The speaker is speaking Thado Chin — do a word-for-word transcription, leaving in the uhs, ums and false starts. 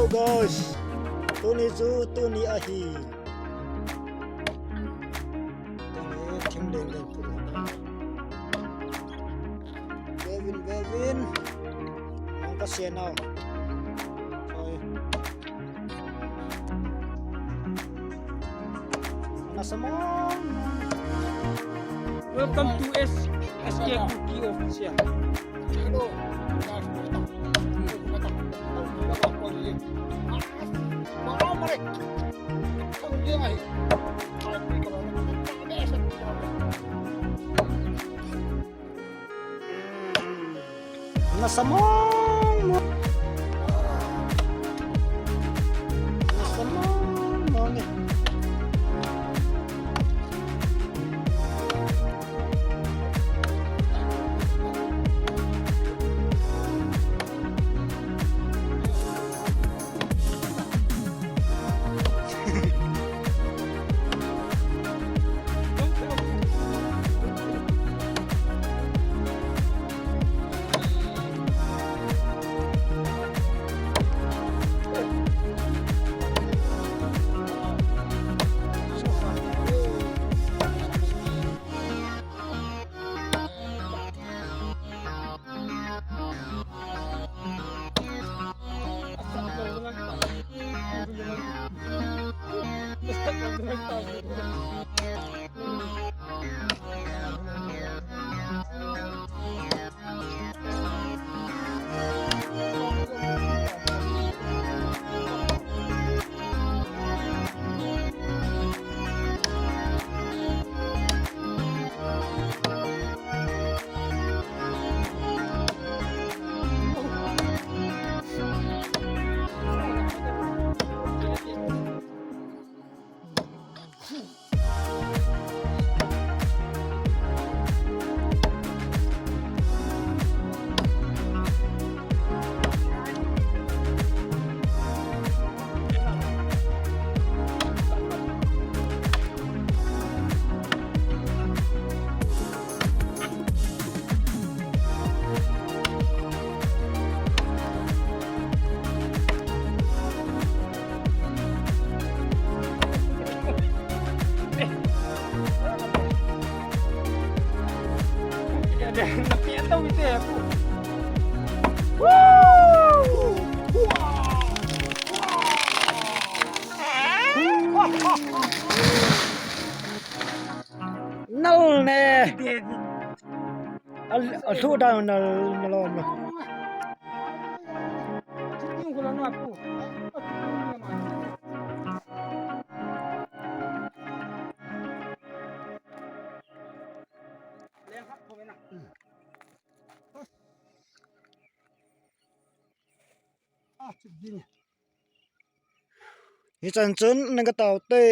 Guys, tuni chu tuni ahi. Tuni thim leng leng pu. Vevin, vevin. Nang ka se nau. Sorry. Nasa mo. Welcome to S-, S K Kuki Official. Nasa mong mong. Nasa mong mong eh. Nal ne. Al, al thu da nal, nal om. Hichan chun nang ka tao te.